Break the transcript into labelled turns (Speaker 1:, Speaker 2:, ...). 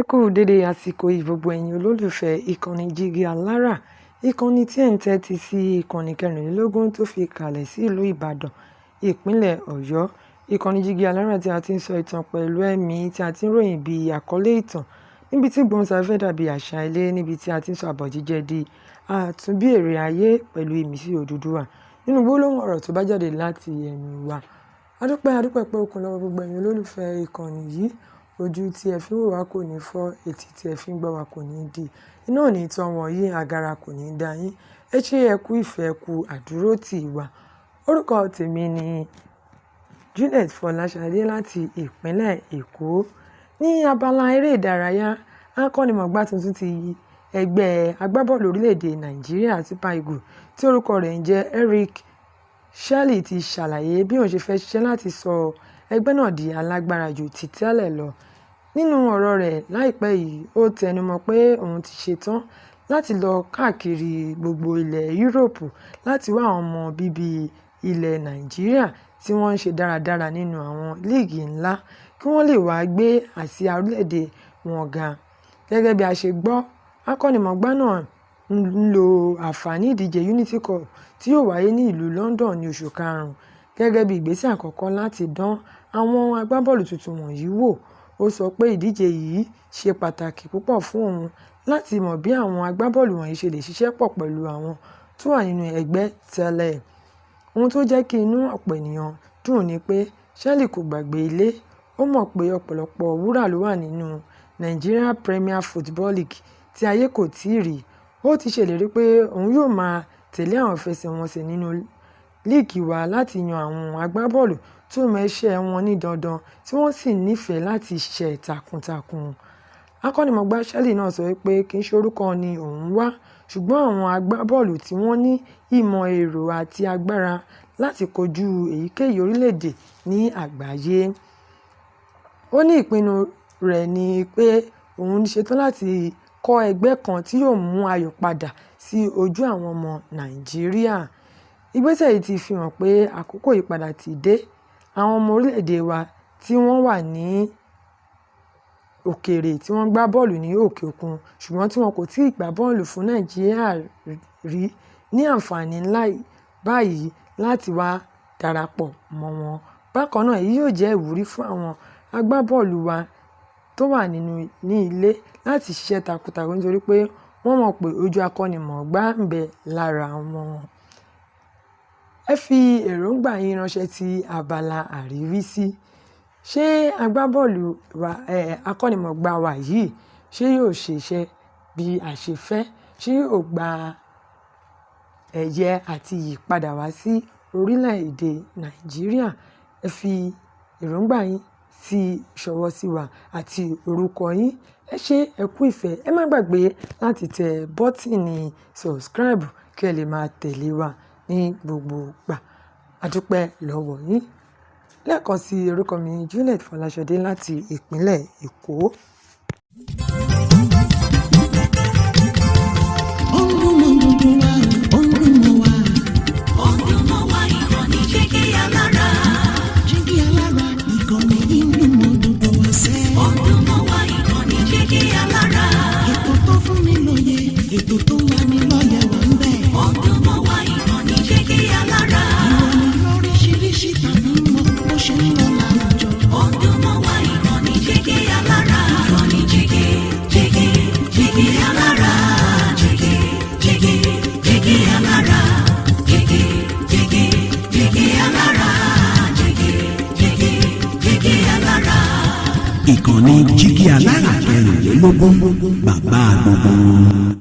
Speaker 1: Ẹ kú dédé àsìkò yìí, gbogbo ẹ̀yin olólùfẹ́ ìkànnì Jígí Alára, ìkànnì tí ẹ̀ ń tẹ́tí sí, ìkànnì 24 tó fi kalẹ̀ sí ìlú Ìbàdàn, ìpínlẹ̀ Ọ̀yọ́. Ìkànnì Jígí Alára tí a ti ń sọ ìtàn pẹ̀lú ẹ̀mí, tí a ti ń ròyìn bí àkọlé ìtàn, níbi tí gbóhùnsáfẹ́fẹ́ dàbí àṣà ilé, níbi tí a ti ń sọ àbọ̀jíjẹ di àtúnbí èrè ayé pẹ̀lú ìmísí Odùduwà nínú gbólóhùn ọ̀rọ̀ tó bá jáde láti ẹnu wa. Adúpẹ́, adúpẹ́ pé okun lọ́wọ́ gbogbo ẹ̀yin olólùfẹ́ ìkànnì yìí. Ojú tí ẹ fi ń wò wá kò ní fọ́, etí tí ẹ fi ń gbọ́ wá kò ní di, iná ò ní tán wọ̀nyí, agara kò ní dá yín. Ẹ ṣé, ẹ kú ìfẹ́, ẹ kú àdúrótì wa. Orúkọ tèmi ni Juliet Fọláṣadé láti ìpínlẹ̀ Èkó. Ní abala eré ìdárayá, akọ́nimọ̀ọ́gbá tuntun ti ẹgbẹ́ agbábọ́ọ̀lù orílẹ̀-èdè Nàìjíríà Super Eagles tí orúkọ rẹ̀ ń jẹ́ Eric Chelle ti ṣàlàyé bí òun ṣe fẹ́ ṣiṣẹ́ láti sọ ẹgbẹ́ náà di alágbára ju ti tẹ́lẹ̀ lọ. Nínú ọ̀rọ̀ rẹ̀ láìpẹ́ yìí, ó tẹnumọ́ pé òun ti ṣetán láti lọ káàkiri gbogbo ilẹ̀ Yúróòpù láti wá àwọn ọmọ bíbí ilẹ̀ Nàìjíríà tí wọ́n ń ṣe dáradára nínú àwọn líìgì ńlá kí wọ́n lè wá gbé àsíá orílẹ̀-èdè wọn ga. Gẹ́gẹ́ bí a ṣe gbọ́, akọ́nimọ̀ọ́gbá náà ń lo àǹfààní ìdíje Unity Cup tí yóò wáyé ní ìlú London ní oṣù karùn-ún gẹ́gẹ́ bí ìgbésẹ̀ àkọ́kọ́ láti dán àwọn agbábọ́ọ̀lù tuntun wọ̀nyí wò. Ó sọ pé ìdíje yìí ṣe pàtàkì púpọ̀ fún òun láti mọ bí àwọn agbábọ́ọ̀lù wọ̀nyí ṣe lè ṣiṣẹ́ pọ̀ pẹ̀lú àwọn tó wà nínú ẹgbẹ́ tẹ́lẹ̀. Ohun tó jẹ́ kí inú ọ̀pọ̀ ènìyàn dùn ni pé Chelle kò gbàgbé ilé. Ó mọ̀ pé ọ̀pọ̀lọpọ̀ wúrà ló wà nínú Nigeria Premier Football League tí ayé kò tíì rí. Ó ti ṣèlérí pé òun yóò máa tẹ̀lé àwọn ìfẹsẹ̀wọnsẹ̀ nínú líìgì wa láti yan àwọn agbábọ́ọ̀lù tó mọ iṣẹ́ wọn ní dandan tí wọ́n sì nífẹ̀ẹ́ láti ṣiṣẹ́ takuntakun. Akọ́nimọ̀ọ́gbá Chelle náà sọ pé kì í ṣe orúkọ ni òun ń wá, ṣùgbọ́n àwọn agbábọ́ọ̀lù tí wọ́n ní ìmọ̀ ẹ̀rọ àti agbára láti kojú èyíkéyìí orílẹ̀-èdè ní àgbáyé. Ó ní ìpinnu rẹ̀ ni pé òun ṣetán láti kọ́ ẹgbẹ́ kan tí yóò mú ayọ̀ padà sí ojú àwọn ọmọ Nàìjíríà. Ìgbésẹ̀ yìí ti fi hàn pé àkókò ìyípadà ti dé. Àwọn ọmọ orílẹ̀-èdè wa tí wọ́n wà ní òkèèrè, tí wọ́n ń gbá bọ́ọ̀lù ní òkè òkun ṣùgbọ́n tí wọn kò tíì gbá bọ́ọ̀lù fún Nàìjíríà rí, ní àǹfààní ńlá báyìí láti wá darapọ̀ mọ́ wọn. Bákan náà, èyí yóò jẹ́ ìwúrí fún àwọn agbábọ́ọ̀lù wa tó wà ní ilé láti ṣiṣẹ́ takuntakun nítorí pé wọ́n mọ̀ pé ojú akọ́nimọ̀ọ́gbá ń bẹ lára wọn. Ẹ fi èròǹgbà yín ránṣẹ́ sí abala àríwísí. Ṣé agbábọ́ọ̀lù wa, akọ́nimọ̀ọ́gbá wa yìí, ṣé yóò ṣiṣẹ́ bí a ṣe fẹ́? Ṣé yóò gba ẹ̀yẹ àti iyì padà wá sí orílẹ̀-èdè Nàìjíríà? Ẹ fi èròǹgbà yín sí ṣọwọ́ sí wa àti orúkọ yín. Ẹ ṣé, ẹ kú ìfẹ́. Ẹ má gbàgbé láti tẹ bọ́tíìnì subscribe kí ẹ lè máa tẹ̀lé wa ní gbogbo ìgbà. A dúpẹ́ lọ́wọ́ yín. Lẹ́ẹ̀kan sí, orúkọ mi Juliet Fọláṣadé láti ìpínlẹ̀ Èkó.
Speaker 2: Ó ń dún mọ́ gbogbo wa, ó ń dún mọ́ wa.
Speaker 3: Ó ń dún mọ́ wa, ìkànnì Jígí Alára.
Speaker 2: Jígí Alára, ìkànnì yìí ń dún mọ́ gbogbo wa sẹ́.
Speaker 3: Ó ń dún mọ́ wa, ìkànnì Jígí Alára.
Speaker 2: Ètò tó fún ni lóye, ètò tó ń lani lọ́yẹ̀ wà ń bẹ̀.
Speaker 3: Ó ń dún mọ́ wa, ìkànnì Jígí Alára.
Speaker 2: Ìròyìn lóríṣiríṣi tàbí mọ bó ṣe ń lọ láwùjọ.
Speaker 3: Ó ń dún mọ́ wa, ìkànnì Jígí Alára. Ìkànnì Jígí, Jígí, Jígí Alára. Jígí, Jígí, Jígí Alára. Jígí, Jígí, Jígí Alára. Jígí, Jígí, Jígí Alára.
Speaker 4: Ìkànnì Jígí Alára 24, bàbá gbogbo wọn.